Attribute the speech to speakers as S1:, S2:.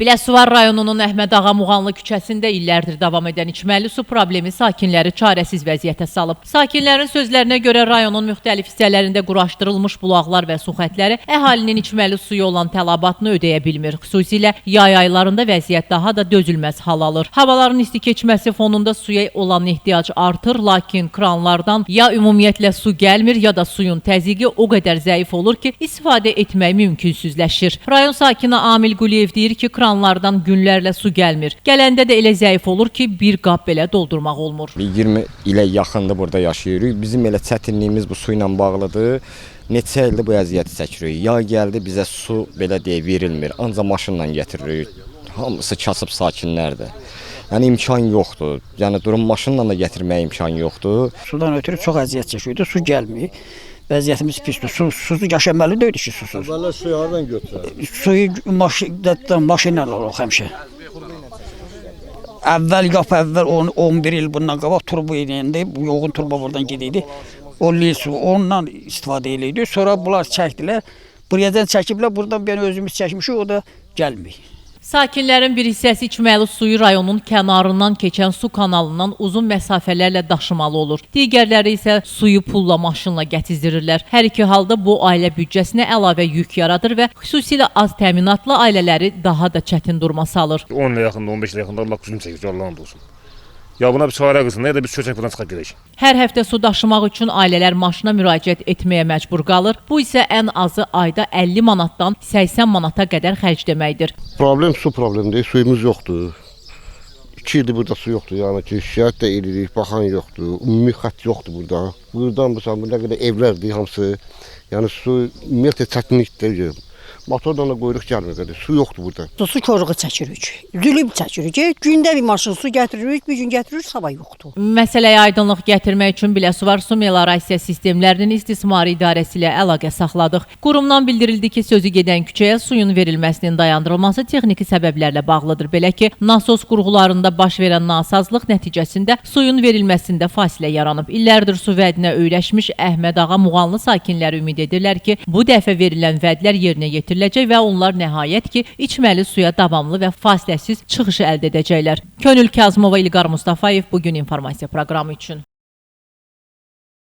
S1: Biləsuvar rayonunun Əhməd Ağa Muğanlı küçəsində illərdir davam edən içməli su problemi sakinləri çarəsiz vəziyyətə salıb. Sakinlərin sözlərinə görə rayonun müxtəlif hissələrində quraşdırılmış bulaqlar və su xətləri əhalinin içməli suyu olan tələbatını ödəyə bilmir. Xüsusilə yay aylarında vəziyyət daha da dözülməz hal alır. Havaların isti keçməsi fonunda suya olan ehtiyac artır, lakin kranlardan ya ümumiyyətlə su gəlmir, ya da suyun təzyiqi o qədər zəif olur ki, istifadə etmək mümkünsüzləşir. Rayon sakini Amil Quliyev deyir ki, kranlardan günlərlə su gəlmir. Gələndə də elə zəif olur ki, bir qab belə doldurmaq olmur.
S2: 20 ilə yaxındır burada yaşayırıq. Bizim elə çətinliyimiz bu su ilə bağlıdır. Neçə ildir bu əziyyəti çəkirik. Yay gəldi bizə su belə deyək verilmir. Ancaq maşınla gətiririk. Hamısı kasıb sakinlərdir. Yəni imkan yoxdur. Yəni durum maşınla da gətirməyə imkan yoxdur.
S3: Sudan ötürü çox əziyyət çəkirdik. Su gəlmir. Vəziyyətimiz pisdir. Su, susuz yaşamalı deyildik ki, susuz.
S4: Əvvəllər suyu hardan götürər?
S3: Suyu maşın, maşınla alırıq həmişə. Əvvəl yap əvvəl 10 11 il bundan qabaq turbo idi, bu yoğun turbo buradan gedirdi. O lil su ondan istifadə eləyirdik. Sonra bunlar çəkdilər. Buryadan çəkiblər, buradan bir özümüz çəkmişik, o da gəlmir.
S1: Sakinlərin bir hissəsi içməli suyu rayonun kənarından keçən su kanalından uzun məsafələrlə daşımalı olur. Digərləri isə suyu pulla maşınla gətizdirirlər. Hər iki halda bu ailə büdcəsinə əlavə yük yaradır və xüsusilə az təminatlı ailələri daha da çətin duruma salır.
S5: 10 ilə yaxında, 15 ilə yaxında Allah qüsur çəkir, Allah'ın olsun. Ya buna bir çarə qılsın, ya da biz köçək buradan çıxaq gedək.
S1: Hər həftə su daşımaq üçün ailələr maşına müraciət etməyə məcbur qalır. Bu isə ən azı ayda 50 manatdan 80 manata qədər xərc deməkdir.
S4: Problem su problemidir. Suyumuz yoxdur. 2 ildir burada su yoxdur. Yəni ki, şikayət də edirik, baxan yoxdur. Ümumi xətt yoxdur burada. Buradan bu nə qədər evlərdir hamısı. Yəni su ümumiyyətlə çətinlikdir. Motorla da qoyuruq gəlmir qədər. Su yoxdur burada.
S6: Su korluğu çəkirik. Zülüm çəkirik. Gündə bir maşın su gətiririk, bir gün gətiririk, sabah yoxdur.
S1: Məsələyə aydınlıq gətirmək üçün Biləsuvar Su Meliorasiya Sistemlərinin İstismarı İdarəsi ilə əlaqə saxladıq. Qurumdan bildirildi ki, sözü gedən küçəyə suyun verilməsinin dayandırılması texniki səbəblərlə bağlıdır. Belə ki, nasos qurğularında baş verən nasazlıq nəticəsində suyun verilməsində fasilə yaranıb. İllərdir su vədinə öyrəşmiş Əhməd Ağa Muğanlı sakinləri ümid edirlər ki, bu dəfə verilən vədlər yerinə yetiriləcək və onlar nəhayət ki, içməli suya davamlı və fasiləsiz çıxışı əldə edəcəklər. Könül Kazımova, İlqar Mustafayev bu gün informasiya proqramı üçün.